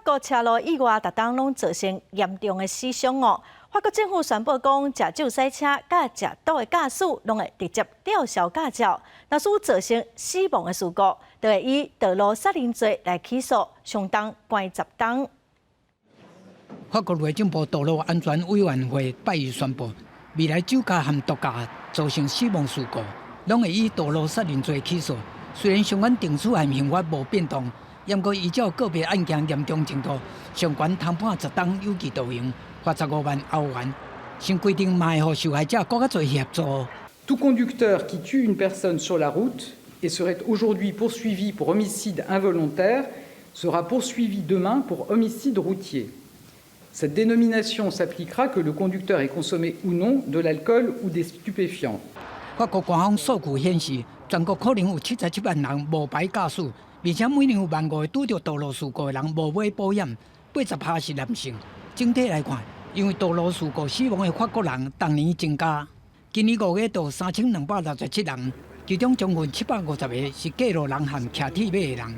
國車路意外，逐冬攏造成嚴重的死傷哦。法國政府宣布講，食酒駛車佮食毒的駕駛，攏會直接吊銷駕照。若是造成死亡的事故，就會以道路殺人罪來起訴，相當關10冬。法國內政部道路安全委員會拜一宣布，未來酒駕和毒駕造成死亡事故，攏會以道路殺人罪起訴。雖然相關定處和刑罰無變動，毋過依照個別案件嚴重程度，上懸通判10冬有期徒刑，罰15萬歐元。新規定嘛會予受害者閣較濟協助。 Tout conducteur qui tue une personne sur la route et serait aujourd'hui poursuivi pour homicide involontaire sera poursuivi demain pour homicide routier. Cette dénomination s'appliquera que le conducteur ait consommé ou non de l'alcool ou des stupéfiants. 法國官方數據顯示，全國可能有77萬人無牌駕駛，而且每年有萬五個拄著道路事故的人無買保險，80%是男性。整體來看，因為道路事故死亡的法國人逐年增加，今年5月就3267人，其中將近750個是過路人和騎鐵馬的人。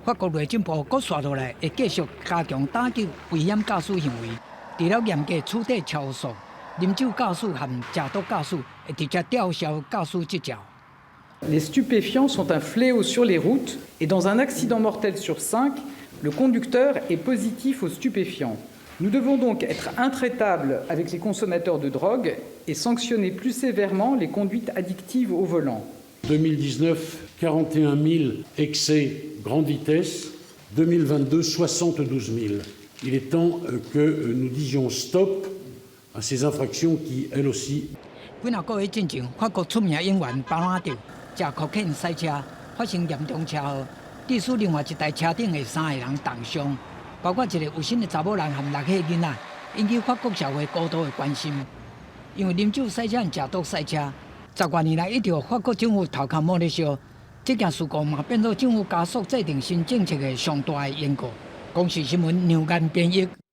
法國內政部閣紲落來，會繼續加強打擊危險駕駛行為，除了嚴格取締超速、啉酒駕駛和食毒駕駛，會直接吊銷駕駛執照。 Les stupéfiants sont un fléau sur les routes et dans un accident mortel sur cinq, le conducteur est positif aux stupéfiants. Nous devons donc être intraitables avec les consommateurs de drogue et sanctionner plus sévèrement les conduites addictives au volant. 2019, 41 000 excès grande vitesse. 2022, 72 000. Il est temps que nous disions stop à ces infractions qui, elles aussi, 幾若個月進前，法國出名演員巴拉德食可卡因駛車發生嚴重車禍，致使另外一台車頂的三个人重傷，包括一个有身的查某人和6歲囡仔，引起法國社會高度的關心。因為啉酒駛車和食毒駛車，10外年來一直予法國政府頭殼摸咧燒，這件事故嘛變做政府加速制定新政策的上大的緣故。公視新聞梁堅編譯。